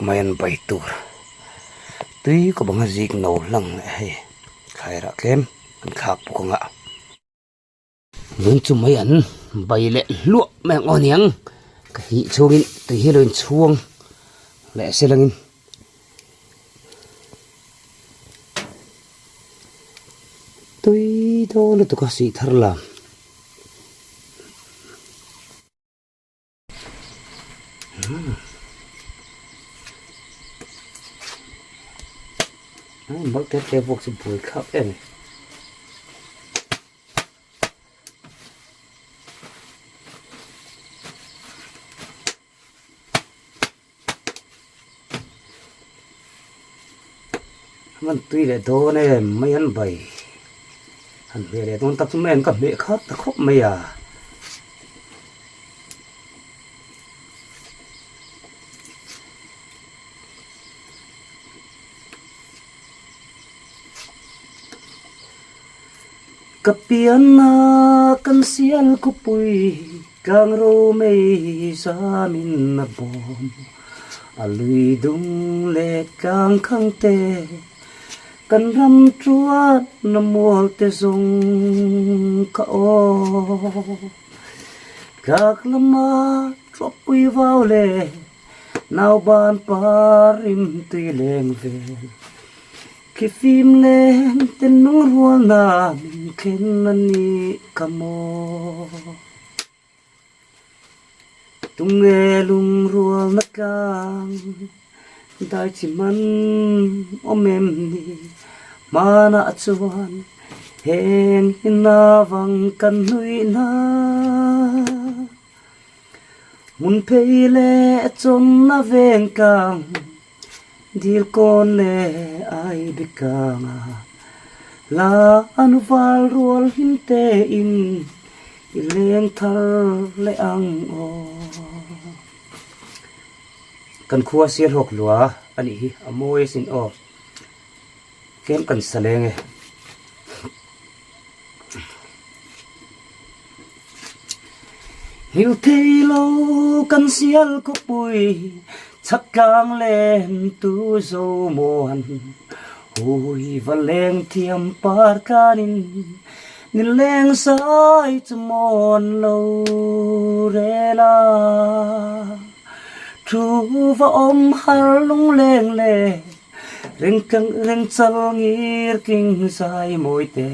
mai an bai tur tui ka bang a zik no hlang leh hei thlai rah tlem an thlak bawk ang a. Lung chu mai an bai leh hluah mai ang aw niang ka hih chhungin tui hi a lo inchhuang leh se langin. Tui dawn lutuk a sih thar lam. Mal te te bawk chu buai thlak em a ni. Man tui leh dawn em mai an bai han hmeh leh dawn tak chu mai an ka hmeh khat ta khawp mai a. Ka pianna kan sial khawpui tlang romei zamin a bawm a lui dung leh tlang khang te kan ram chuan a mual te zawng ka aw tlak lama tawpui vau leh nauban par rim tui leng vel. Khi fim leng te nung rual na min thlen a nih ka maw? Tunge lungrual na tlang dai chi man awm em ni? Hmanah chuan heng hi na vang kan hnuih na. Hmun phei leh chawnna veng tlang. Dil kawn leh ai bikang a la an val rual hlim te in i leng thar leh ang aw. Kan khua Sialhawk lua a nih hi a mawi asin aw. Tlem kan sa leng e. Hil thei lo kan sial khawpui chhak tlang len tu zo muan hui va leng thiam par tlanin ni leng sai chu mawn lo rel a thu va awm har lungleng le Reng chal ngir tling zai mawi te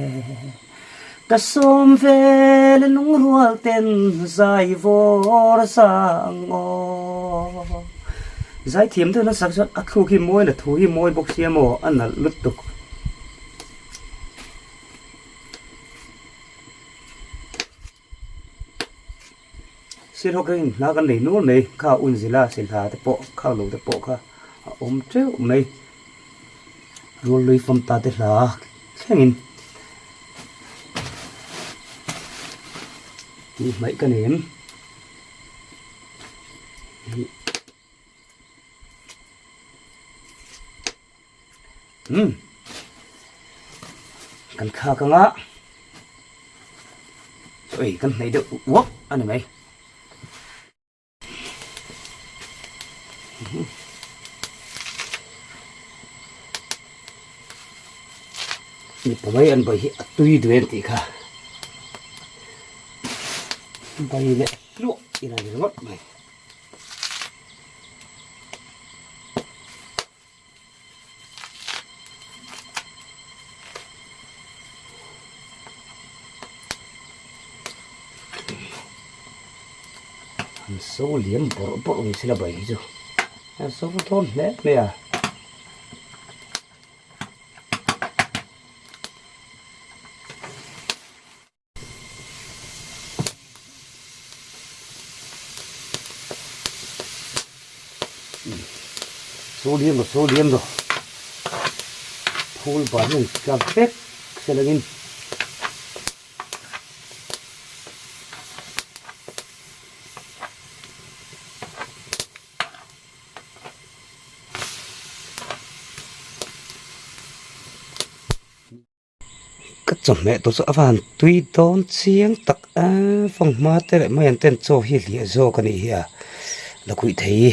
Ka sawm vel lungrual ten zai vawr sang aw Zai thiam deuh nasa chuan a thluk hi mawi na thu hi mawi bawk sia maw a nalh lutuk. Silhawk hi hna kan nei nual mai kha unzila silha te pawh khak lo te pawh kha a awm teuh mai rual lui fam ta te hla thlengin tih hmaih ka nei em Umm kan thlak anga ui kan hnaih deuh uap a ni mai. Mipa mai an bai hi a tui duh em tih kha bai leh hluah ila ni ringawt mai. An so liam bawrh bawrh ang sila bai hi chu a so thawn hle mai a. So liam rawh so liam rawh phul ban hian tla vek se langin Ka chawhmeh tawh chu a van tui dawn chiang tak a fanghma te leh mai an ten chaw hi hliah zawk a nih hi a la kuih thei.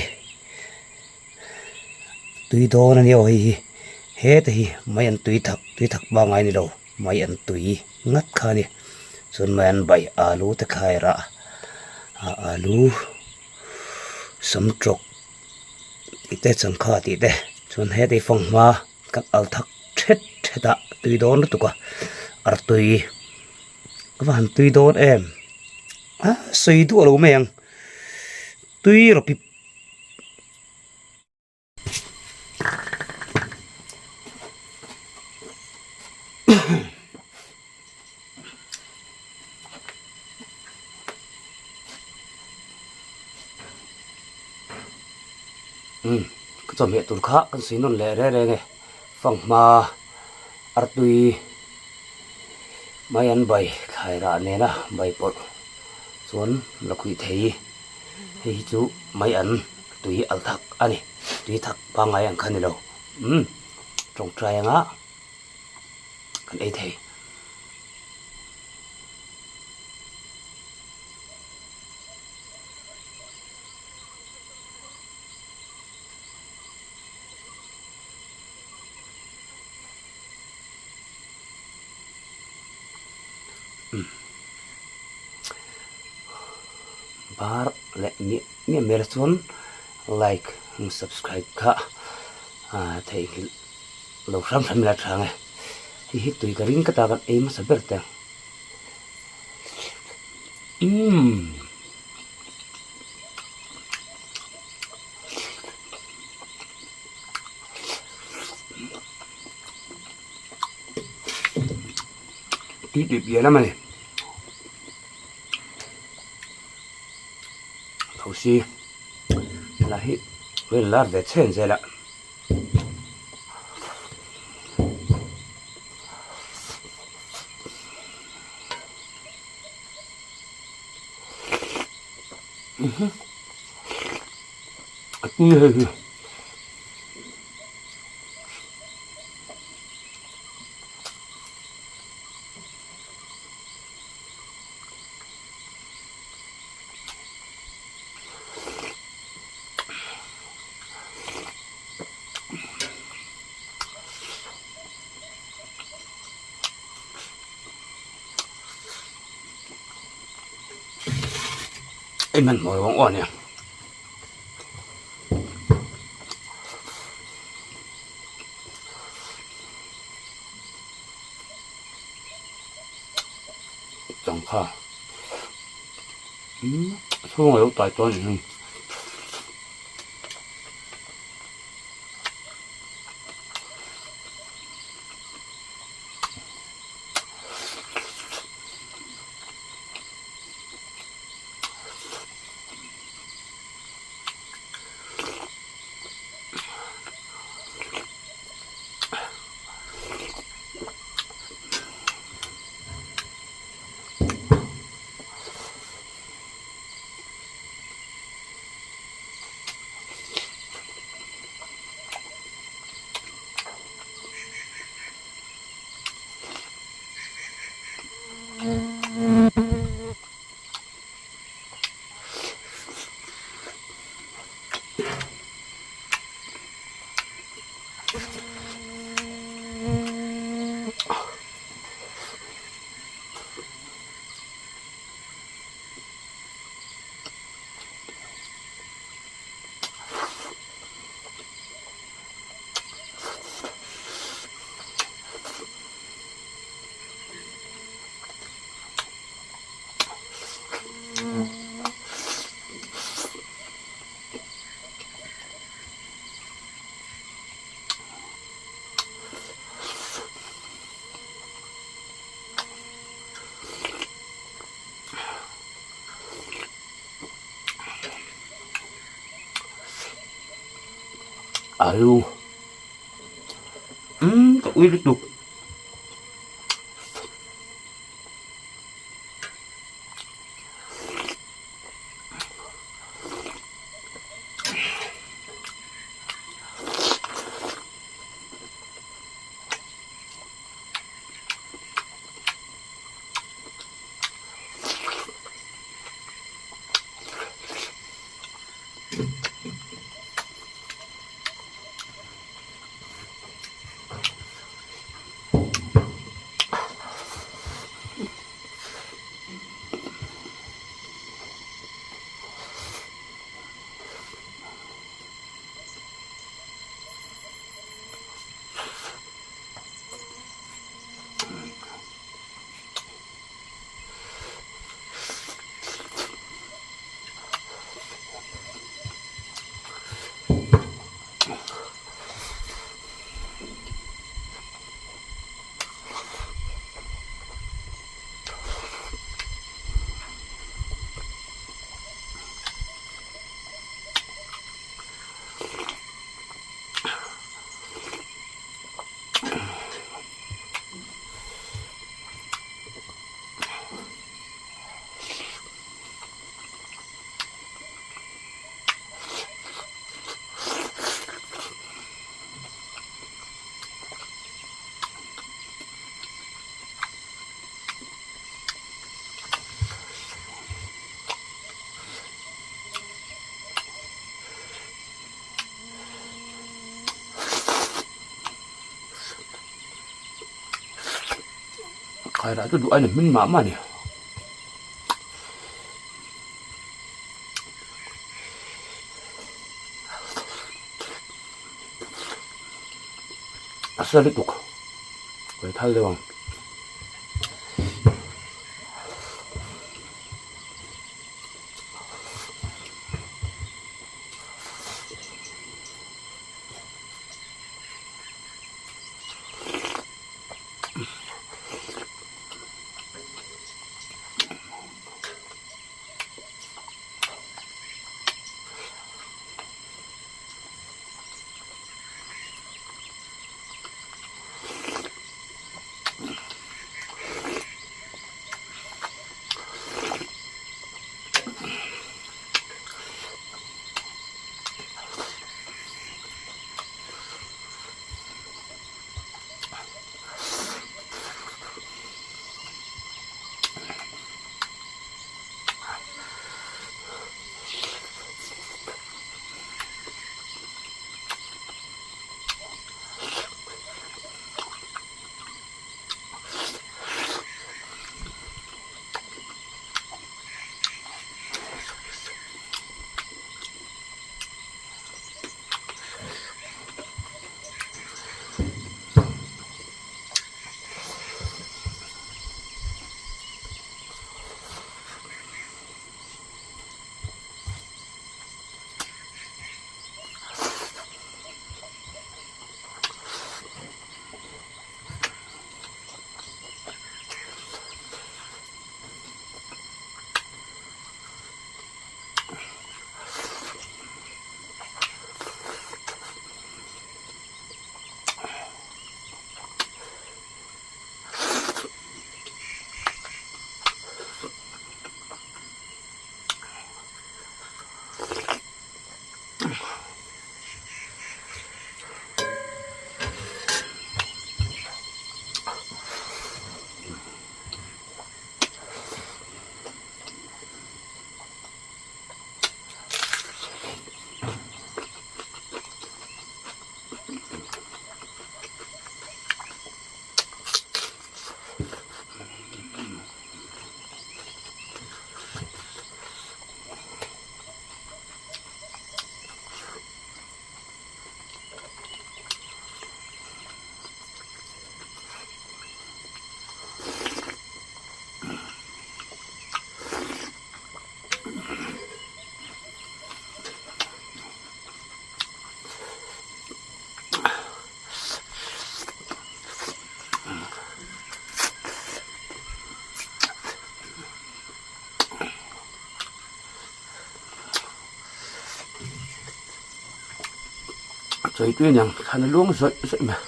Tui dawn a nia aw hei hi heta hi mai an tui thak tui thak pangngai ni lo mai an tui ngat kha a ni chuan mai an bai alu te kha a rah a alu sam tawk tih te changkha tih te chuan heta hi fanghma kan al thak thet thet a tui dawn lutuk a artui a va han tui dawn em a sawi duah lo mai ang tui rawh pip. Umm ka chawhmeh tur kha kan sawi nawn leh reng reng e fanghma artui mai an bai thlai rah nena bai pawlh chuan la khuih thei. Hei hi chu mai an tui al thak a ni tui thak pangngai ang kha ni lo umm tawngtai anga kan ei thei. Bar leh miah miah hmel chuan like and subscribe kha ah theihnghilh lo hram hram ila tha ang e hei hi tui ka ring ka ta kan ei hmasa ber te ang umm. Tui tui pian a mani thosi lah hi lo in lar ve chhen zel a. A tui hei hi. Ei hmanhmawh lo ang aw nia. Changkha umm chhung a lo tai tawn a ni. Alu umm ka ui lutuk. Khairah chu duh aiin a hming mah mah a ni. A sa lutuk ka thal deuh ang. Chawi tui aniang thlan a luang zawih zawih mai.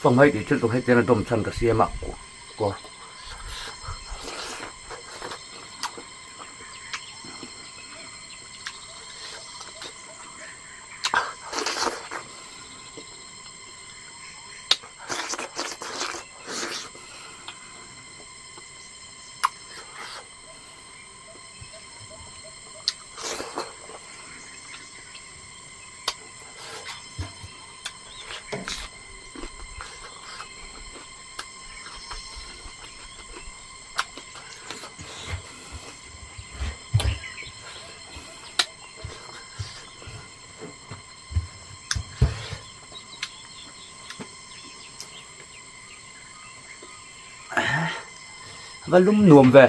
Fanghmai tih thil tur hetiang a dawm chhan ka siam a kawr. Va lum nuam ve.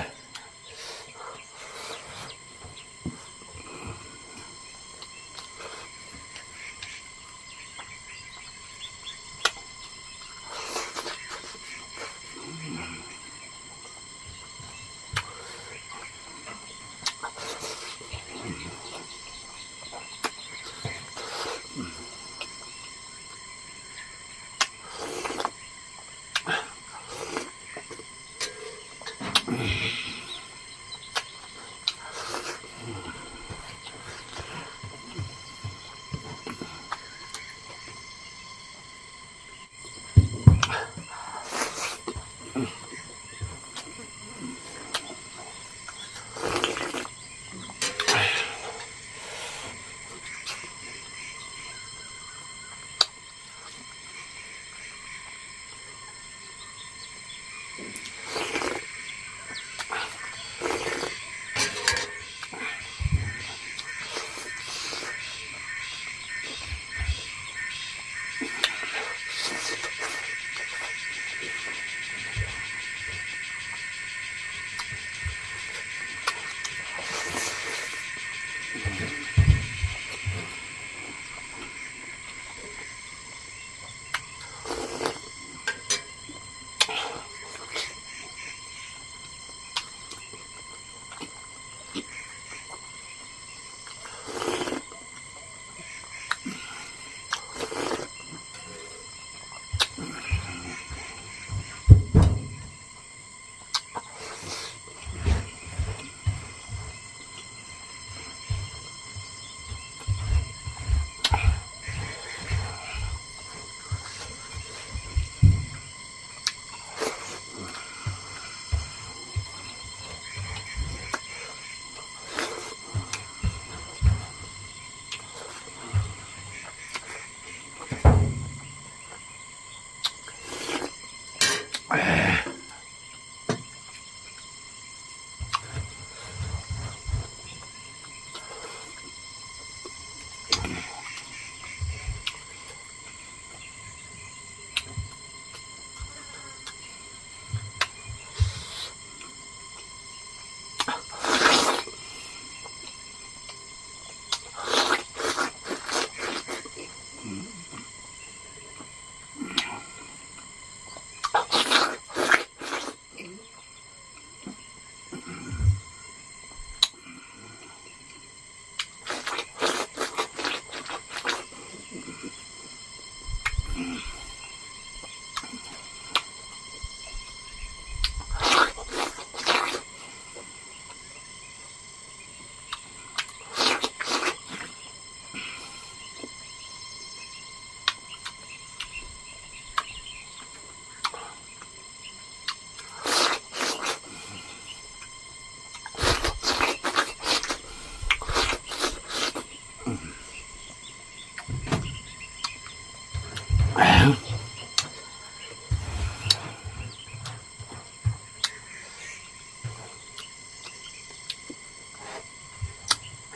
Hei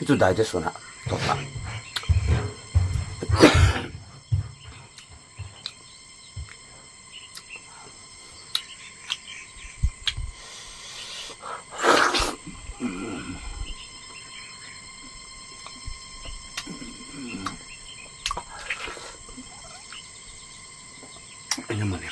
chu digestion ah tawp a. Engemaw ni.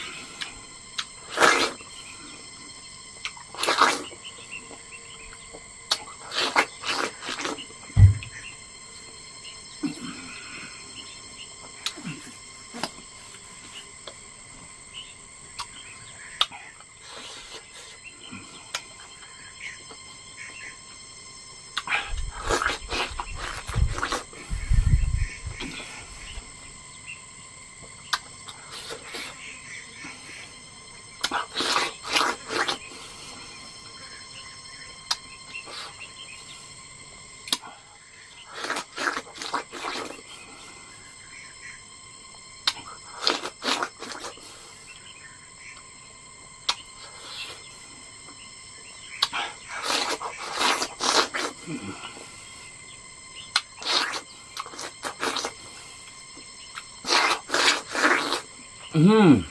Umm.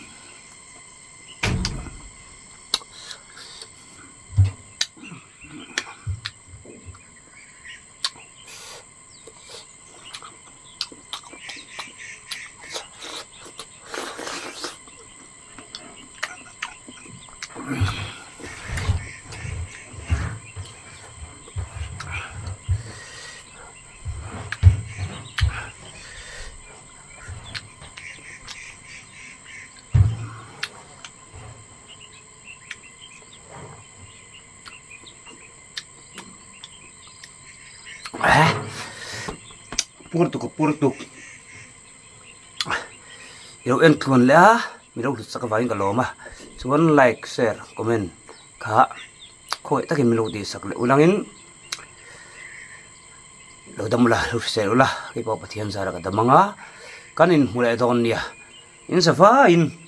Pur tuk a pur tuk i lo en tluan leh a mi lo hlut sak avangin ka lawm a chuan like share comment kha khawngaih takin min lo tih sak leh ulangin lo dam ula lo hrisel ula keipawh Pathian zara ka dam ang a kan inhmu leh dawn nia in sa faiin.